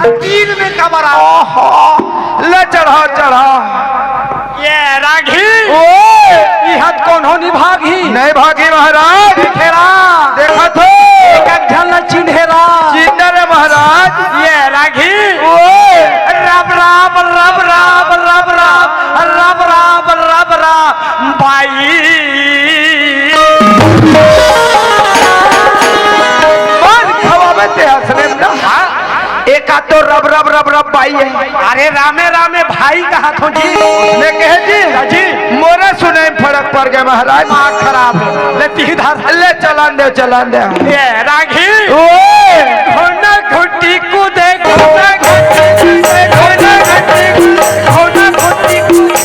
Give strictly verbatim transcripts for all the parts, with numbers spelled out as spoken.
तीर में कबर आ। ओहो, ले चढ़ा, चढ़ा। ये राघी। ओए। इहाँ कोनो नइ भागही। नइ भागही महाराज। देखे रा। देखत हो। एक एक झन ला चिन्हे रा। चिन्हे रे महाराज। ये राघी। ओए। रब राम, रब राम, रब राम, रब राम, रब राम, बाई। मार खवावे ते हंसने में ना। हाँ। एक आध तो रब, रब, रब, रब बाई हे। अरे रामे, रामे भाई कहत हों जी। ले कहे जी। जी। मोरे सुने में फरक पड़ गे महाराज। दिमाग खराब हे। ले तिही धर। ले चलन दे, चलन दे। ये राघी। ओए। घुना घुटी कूदे, घुना घुटी कूदे, घुना घुटी कूदे, घुना घुटी कूदे।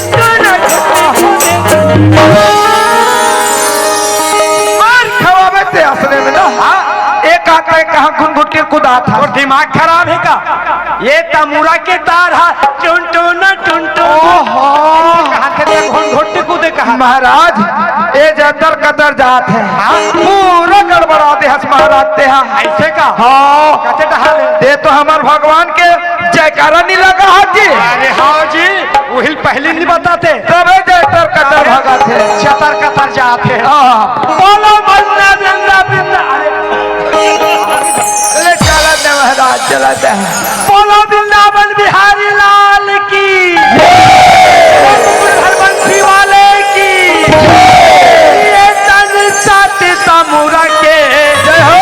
मार खवावे ते असले में ना। हाँ। एक आते कहाँ घुनघुटी कुदात हे। तोर दिमाग खराब हे का? ये तमूरा के तार हा, टुन टुन, टुन टुन। ओहो। कहाँ थे ते घुनघुटी कूदे कहाँ? महाराज, ये जतर कतर जात हे। हाँ? पूरा गड़बड़ा दे हस महाराज ते हा। अइसे का? हाँ। कते डहाल हे? ते तो हमर भगवान के जयकारा नइ लगा हा जी। अरे हाँ जी, उहिल पहली नइ बताते। तबे जतर कतर भगत हे। जतर कतर जात हे। हाँ। बोलो मन्ना बिंदा बिंदा। अरे। ले चला दे महाराज, चला दे। बोलो वृंदावन बिहारी लाल की। हरबंसी वाले की। ये तन सत तमुरा के। जय हो।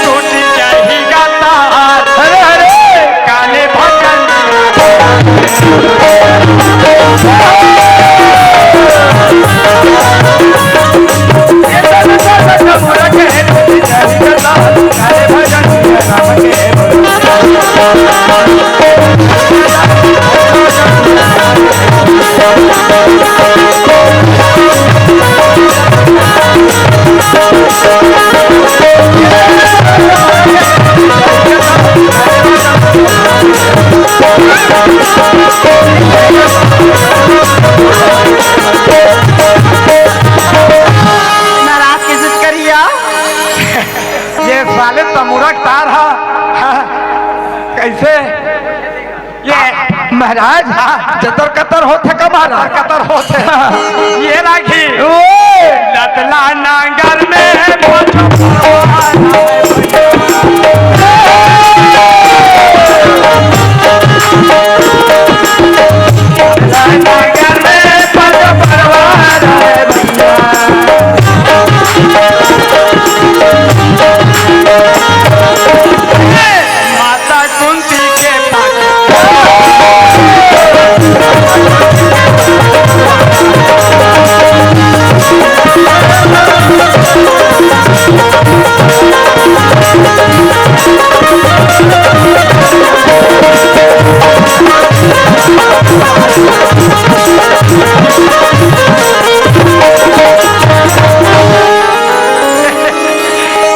टूट जाही गाता। हरे हरे। काले भजन। नाराज कैसे करिया? ये साले तमुरा के तार हा। कैसे? ये महाराज, हाँ। जतर कतर होत हे का महाराज? कतर होत हे। ये राखी। ओए। लतला नांगर में माता कुंती के पास।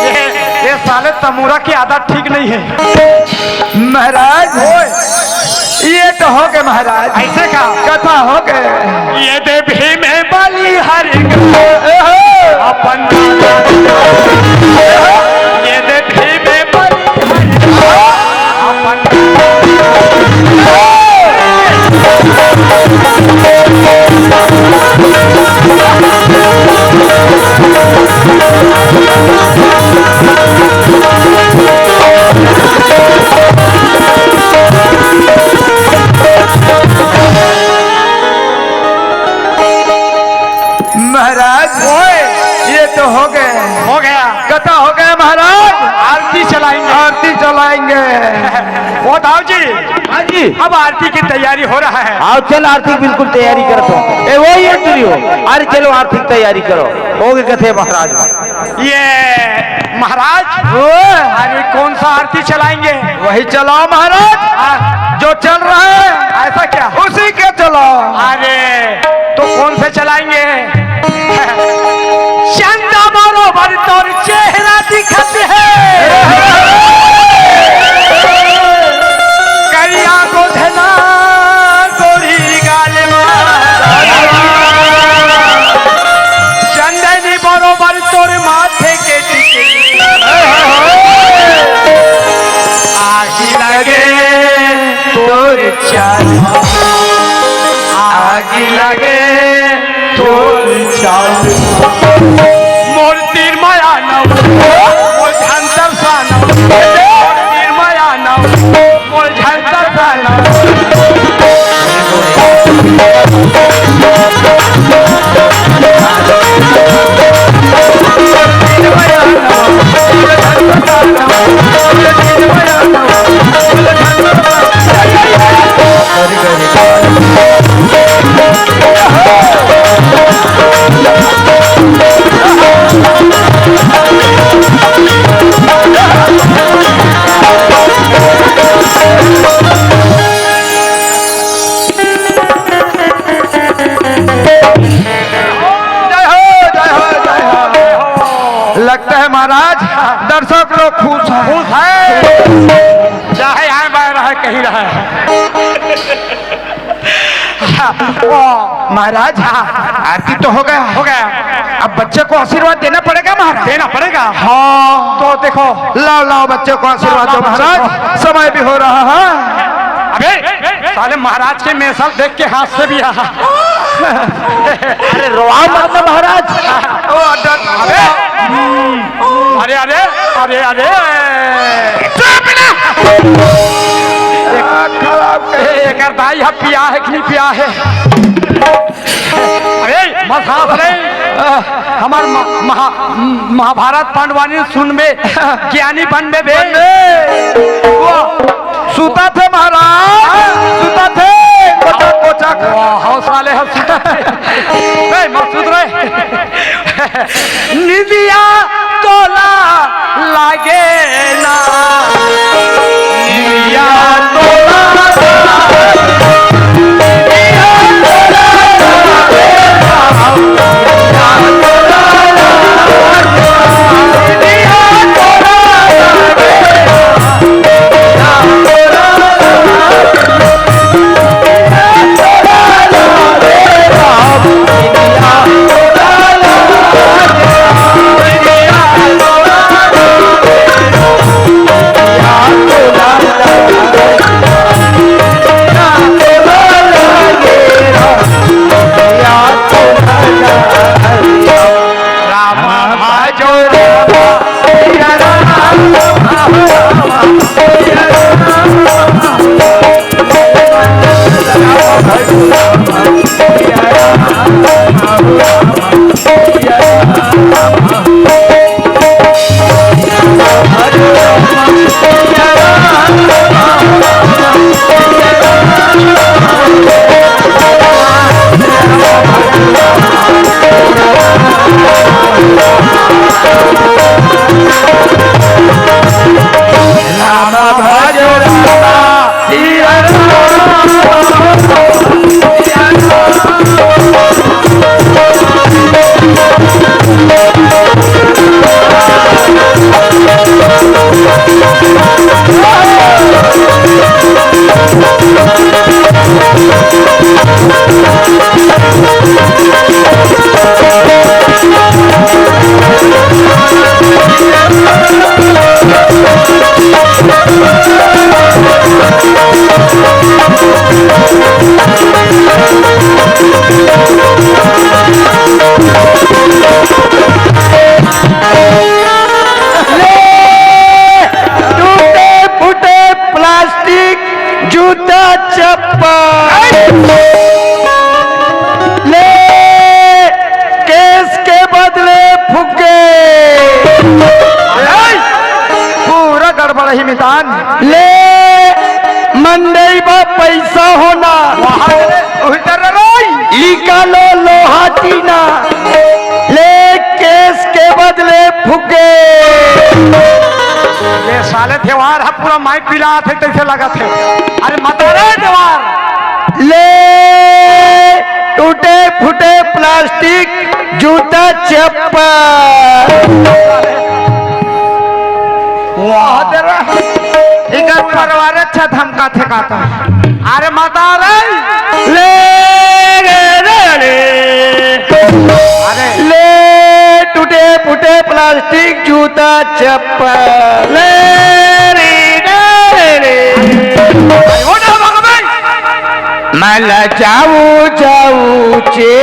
ये, ये साले तमूरा की आदत ठीक नहीं है। महाराज, ओए। ये तो हो गे महाराज। अइसे का? कथा हो गे। ये दे भीम बलिहारी ओहो। अपन ये दे भीम बलिहारी अपन महाराज, ओए। ये तो हो गे। हो गया। कथा हो गे महाराज। आरती चलाएंगे। आरती चलाएंगे। ओ दाऊ जी। हाँ जी। अब आरती की तैयारी हो रहा है। आओ चल आरती की बिल्कुल तैयारी करत हों। ए, वही है तुरी हो। अरे चलो आरती की तैयारी करो। हो गे कथे महाराज। ये महाराज, ओ। अरे कौन सा आरती चलाएंगे? वही चलाओ महाराज, हाँ। जो चल रहा है, ऐसा क्या? उसी के चलाओ। अरे, तो कौन से चलाएंगे? चंदा बरोबर तोर चेहरा दिखत हे। करिया गोधना गोरी गाल मा। चंदनी बरोबर तोर माथे के टिकली। आही मोर तीर माया नव, मोर झंतर सानव, मोर तीर माया नव, मोर झंतर सानव। जय हो, जय हो, जय हो। लगता है महाराज, दर्शक लोग खुश हैं। खुश हैं। चाहे आए बाय रहे, कहीं रहे। ओ, महाराज, आरती तो हो गया। हो गया। अब बच्चे को आशीर्वाद देना पड़ेगा महाराज। देना पड़ेगा। हाँ। तो देखो। लाओ, लाओ, बच्चे को आशीर्वाद लाओ, दो लाओ, बच्चे महाराज, को। समय भी हो रहा है। अबे, साले महाराज के मेसल देख के हाथ से भी आ। अरे, रोआ मत ना महाराज। ओ, डर-, अबे, अरे, अरे, अरे, अरे। चुप ना। खराब कर। ए, एकर दाई ह पिया है कि नहीं पिया है? अरे, मत हंस रे। हमार म-, महा-, महाभारत पंडवानी सुनबे, ज्ञानी बनबे बे। बनबे। वाह। सुता थे महाराज, सुता थे, कोचा, कोचा। वाह, हौसला ले, हौसला। ए, मत सुत रे। निंदिया तोला लागे ना। निंदिया तोला लागे ना। निंदिया तोला लागे ना। निंदिया तोला लागे ना। निंदिया तोला लागे ना। ले, टूटे फूटे प्लास्टिक जूता चप्पल। ले, केस के बदले फुग्गे। पूरा गड़बड़ ही मितान। ले, मंडई बा पैसा होना। वहाँ ले, उही तरह रोई। निकालो लोहा टीना। ले, केस के बदले फुग्गे। ये साले देवार ह पूरा माई पिलात हे, तइसे लगत हे। अरे मत रे देवार। ले, टूटे फूटे प्लास्टिक जूता चप्पल। वाह। इकर परिवार अच्छा धमका थे का तो। अरे मत रे। ले, ले, ले, ले। अरे। ले, टूटे फूटे प्लास्टिक जूता चप्पल। ले रे, ले रे। अरे, वो ना बाबा भाई। मैं लजाऊ जाऊ चे।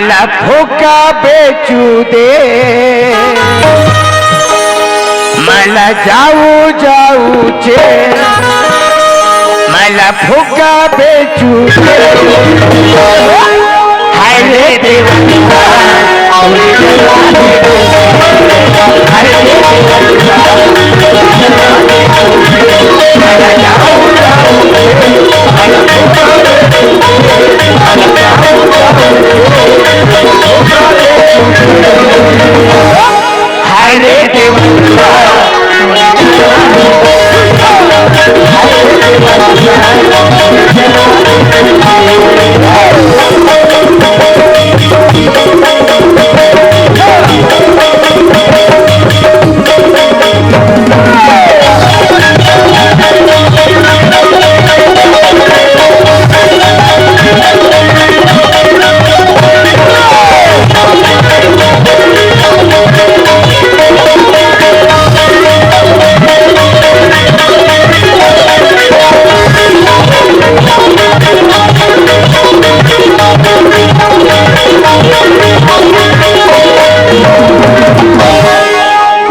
ला फोका बेचू दे, मला जाऊ जाऊ चे, मला फोका बेचू दे। हाय रे देवा,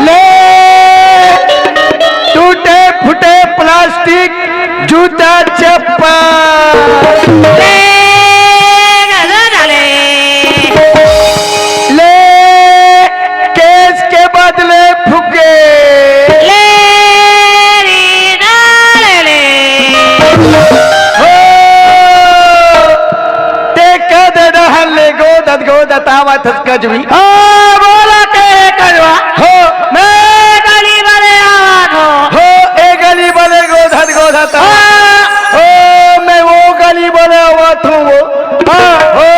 ले, टूटे फूटे प्लास्टिक जूता चप्पल। ले, ले, ले, ले। ले, केस के बदले फुके। ले, रे, ले, ले। हो, ते कद डहल ले गोदत गोदत आवत हस कजवी। हो, बोला तेरे कजवा। हो। मैं गली बले आवत हूँ। हो, ए गली बले गोधत गोधत आवत। हाँ। हो, मैं वो गली बले आवत हूँ वो। हाँ। हो,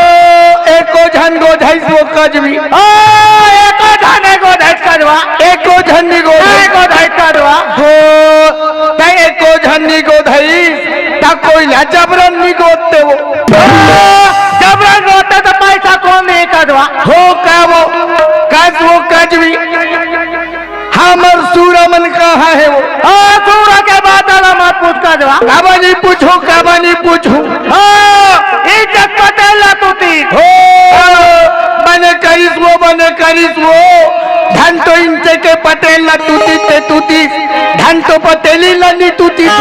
एको झन गोधइस वो कजवी। हाँ, एको झन गोधइस कजवा। एको झन नी गोधइस। एको झन कजवा। हो, तै एको झन नी गोधइस। त कोई ला जबरन नी गोदते वो। हाँ, जबरन गोदते त पैसा कोन दे कजवा। हो का वो, कस वो कजवी, हमर सूरा मन कहाँ हे वो? हाँ, सूरा के बात ला मत पूछ कजवा। काबा नी पूछूँ, काबा नी पूछूँ। हाँ, इज्जत पटेल ला तूती। हो, बने करिस वो, बने करिस वो। धन तो इनते के पटेल ला तूती, ते तूती। धन तो पटेली ला नी तूती। हो,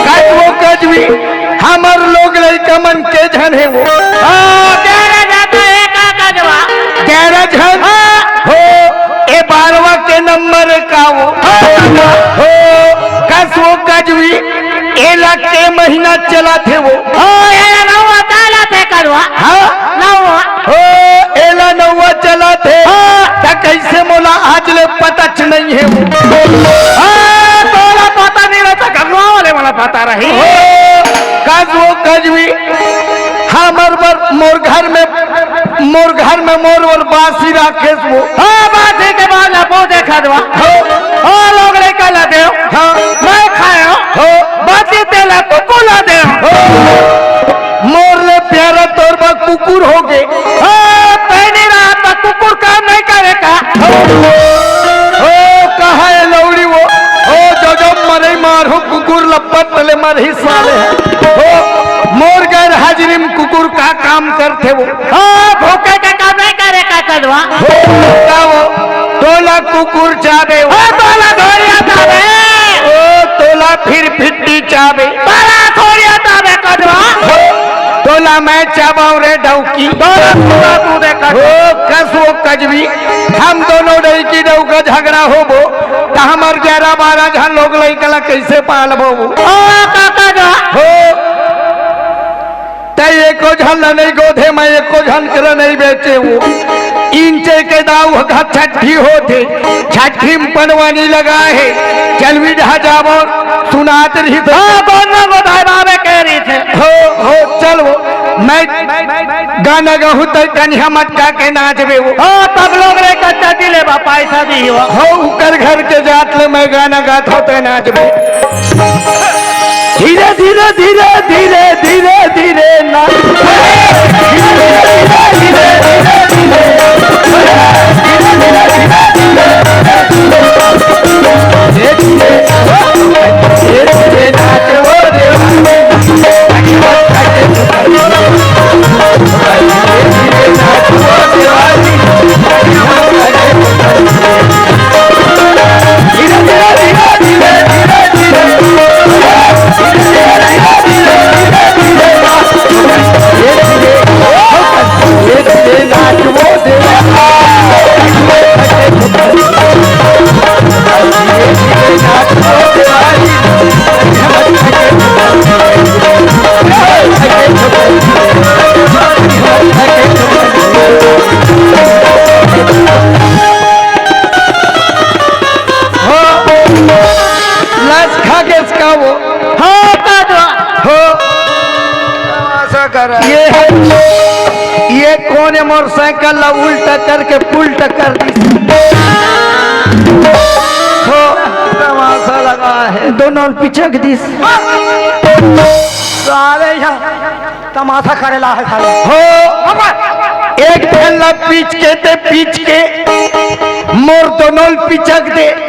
कस वो कजवी, हमर लोग लइका मन के झन हे वो। हो, ग्यारह जाता है का कजवा? ग्यारह झन? हाँ। हो, ए बारवा के नंबर का वो। हाँ। हो, कस वो कजवी, एला के महीना चलाथे वो। हो, एला नौवा चलाथे कजवा। हाँ। नौवा। हो, एला नौवा चलाथे। हाँ। त कइसे मोला आज ले पताच नइ हे वो। हाँ, तोला पता नइ रहय त गंगवा वाले मोला पता रही। हो, कस वो कजवी, हमर बर, मोर घर में, मोर घर में मोर बर बासी राखेस वो। हाँ, बासी के बाद ला पो देखा दवा। हो। हो, लोग लइका ला देव। हाँ। मैं खायो। हो। बासी तेला कुकुर ला देव। हो। मोर ले प्यारा तोर बर कुकुर होगे। हो, पैनी रात में कुकुर काम नहीं करे का? हो, कहाँ हे लौड़ी वो? हो, जो जो मरई मारहूँ कुकुर लप्पत तले मरही साले। हो, मोर गैर हाजिरी में कुकुर का काम करथे वो? हो, भूखे के काम नहीं करे का कजवा? हो, का वो? तोला कुकुर चाबे वो। हो, तोला धोरिया चाबे। ओ, तोला फिर फिट्टी चाबे। तोला धोरिया चाबे कजवा। हो, तोला मैं चाबव रे डौकी। तोला, तोला तू दे कजवा। हो, कस वो कजवी, हम दोनों डौकी डौका झगड़ा होबो, त हमर ग्यारह बारह झन लोग लइका ला कइसे पालबो वो? ओ, का कजवा। हो, तै एको झन ल नइ गोधे, मैं एको झन करा नइ बेचे वो। इंचे के दाऊ ह छट्ठी होथे, छट्ठी म पनवानी लगा हे, चलवी डहा जाबो, सुनात रही तो। हाँ, गोधना गोधाय बाबे कह रही थे। हो, हो, चल वो, मैं गाना गाहूँ तै कनिहा मटका के नाचबे वो। हाँ, तब लोग रे कच्चा दिले बा पैसा दी हो। हो, उकर घर के जात ले मैं गाना गात हो तै नाचबे। धीरे धीरे धीरे धीरे धीरे धीरे ना। धीरे धीरे धीरे धीरे धीरे धीरे। धीरे धीरे धीरे धीरे धीरे। धीरे धीरे। धीरे धीरे नाच वो देवा। केस का वो? हाँ, ताजवा। हो। तमाशा कर रहा है। ये है, ये कौन है मोटरसाइकिल ला उल्टा करके पुल्टा कर दी? हो। तमाशा लगा है। दोनों पिचक दी। सारे यहाँ तमाशा करे ला है साले। हो, एक ठन ला पीच के ते पीच के मोर दोनों पिचक दे।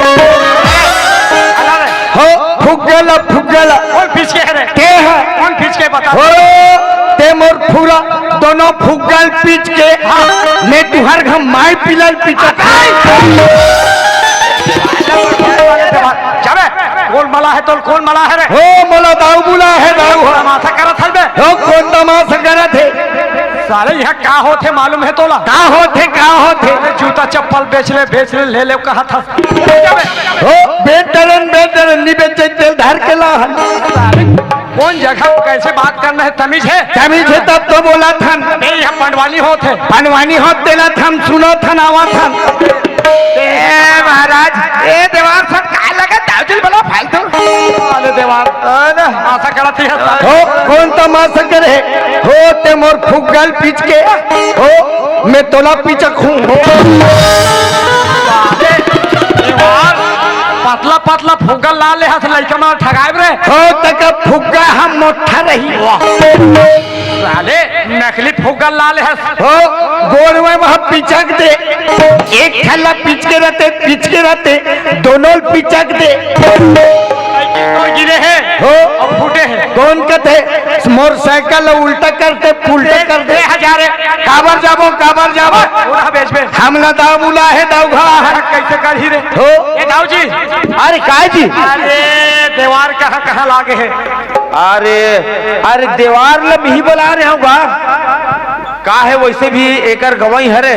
हो, फुग्गा ला, फुग्गा ला। कौन पीच के है रे? ते है। कौन पीच के बता? हो, ते मोर फुरा दोनों फुग्गा ल पीच के, हाँ। मैं तुहर घर माई पीला ल पीचक। जाबे, कौन मला है तोल, कौन मला है रे? हो, मोला दाऊ बुला है, दाऊ हो। तमाशा करत हल बे। हो, कौन तमाशा करत है? साले, यहाँ का होथे मालूम है तोला? का होथे, का होथे? अरे, जूता चप्पल बेच ले, बेच ले, ले ले, कहा था। हो, बेच डरन, बेच डरन, नहीं बेचे, तेल धर के ला हन। कौन जगह कैसे बात करना है, तमीज है? तमीज है, तब तो बोला थन। नहीं, यहाँ पंडवानी होत है। पंडवानी होत तेला थन, सुनो थन, आवा थन। ए महाराज, ए देवार सब का लगा, दाउजिल बोला फालतू। अरे देवार, अरे। आशा करत ही है। हो, कौन तमाशा करे? हो, ते मोर फुग्गा ल पीच के। हो, मैं तोला पीचक हूँ। हो। देवार, पतला पतला फुग्गा ला ले हस, लइका मन ठगाइब रे। हो, तक फुग्गा हम मोट्ठा रही। वाह। साले, नकली फुग्गा ला ले हस। हो, गोड़ में वहाँ पिचक दे। एक ठल्ला पिचके रहते, पिचके रहते, दोनों पिचक दे। कोई गिरे है? हो। और फूटे हैं। कौन कथे? मोटरसाइकिल उल्टा करते, पुल्टा कर दे। ए, हजार है। काबर जाबो, काबर जाबो? पूरा बेच बे। हमला दाऊ बुला है, दाऊ घा है। कैसे कर ही रे? हो। ए दाऊ जी। अरे काय जी? अरे, देवार कहाँ, कहाँ लागे है? अरे, अरे, देवार ल मिही बला रहे होगा। का है, वैसे भी एकर गवाही हरे,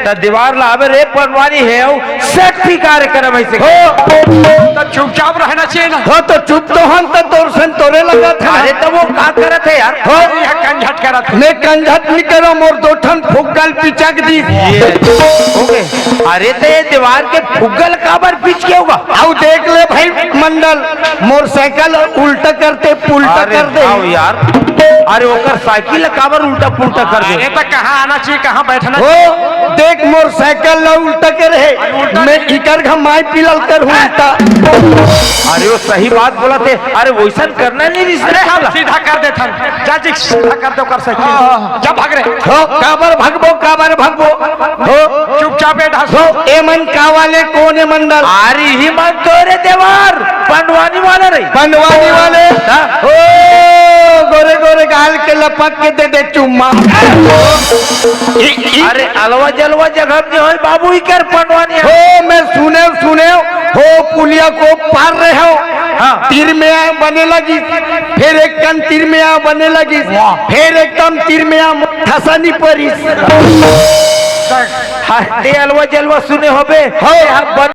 त देवार ला आबे रे, पंडवानी है, अउ सेठ भी कार्यक्रम ऐसे हो। त चुपचाप रहना चाहिए ना। हो, तो चुप तो हम तो तोर सन तोरे लगा था। अरे, तो वो का करत है यार? हो। यह कंझट करत है। मैं कंझट नहीं करो, मोर दो ठन फुग्गल पिचक दी। ये, हो गए। अरे, तो ये देवार के फुग्गल काबर पीच के होगा? अउ देख ले भाई मंडल, मोर साइकिल उल्टा करते, पुल्टा अरे कर दे। हाव यार, अरे ओकर साइकिल ला काबर उल्टा पुल्टा कर दे? अरे तो कहाँ आना चाहिए, कहाँ बैठना हो, चाहिए? देख मोर साइकिल ला उल्टा करे हे, अरे उल्टा मैं नहीं। इकर घमाई पिलल कर उल्टा। अरे वो सही बात बोला थे, अरे वैसन करना नहीं रिश्ते अरे हम साला। सीधा कर देथन, जा जी सीधा कर दे ओकर साइकिल। हाँ। जा भाग रे। हो, काबर भगबो, काबर भगबो? हो, चुपचाप बैठ हंस। हो, ए मन का वाले कोन ए मंडल? अरे ही मन तो रे देवार, पंडवानी वाले रे। पंडवानी वाले? हाँ। हो, गोरे गोरे गाल के लपक के दे दे चुम्मा। ई, ई। अरे अलवा जलवा जगह में होय बाबू, इकर पंडवानी है। हो, मैं सुने, सुने, हो, पुलिया को पार रहे हो। हाँ। तीर में आए बने लगी, फिर एक कन तीर में आए बने लगी, वाह। फिर एकदम तीर में आ ठसा नहीं परिस। हाँ, ते अलवा जलवा सुने होबे। हो। ते हा बन-